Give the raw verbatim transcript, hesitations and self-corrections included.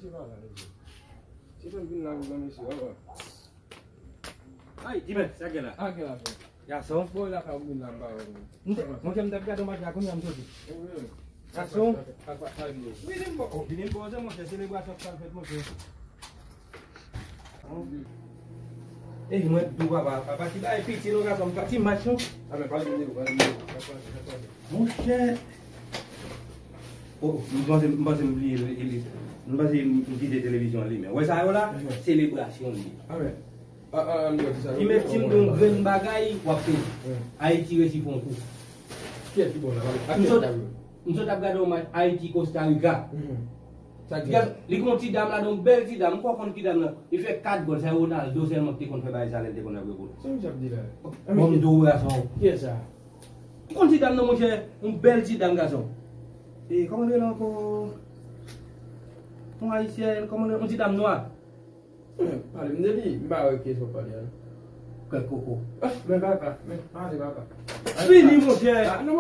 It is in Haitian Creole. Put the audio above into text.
Se pa la, mesye. Se fè m vin la, mesye, wè. Ay, Jimmy, sa gen la? A, gen la, frè. Gason. Bon, la ka vin la, m pa wè. Monchè, m t ap gade yon match la, kounye a m soti. Gason. Vini m bò, vini m bò, se monchè, selebrasyon k pral fèt, monchè. E mwen tou papa, papa ti bay piti non gason, pa ti match non. A men pale de ou, pale de ou. Monchè. Oh, m panse, m panse m bliye li, li. M panse m kite televizyon an limen. Wè sa yo la? Selebrasyon li. A men. Ki mèt ti m gen yon grenn bagay, w ap peye. Ayiti resi fè yon kou. Kiyès ki bon la? M sot, m sot ap gade yon match Ayiti Costa Rica. Li gen yon ti dam la, yon bèl ti dam, m pa konn ki dam nan. Li fè kat gòl, sa Ronaldo sèlman ki te konn fè bagay sa lè l te konn ap reponn. Sa misye ap di la? Bon, m di w gason. Kiyès sa? M konn ti dam nan, monchè, yon bèl ti dam gason. E kòman l rele ankò? Yon ayisyèn, kòman l rele? Yon ti dam nwa. Pale m de li, m pa wè kiyès w ap pale a. Kèk koko. Ah, men papa, men pale papa. Fini, monchè. Ah, non,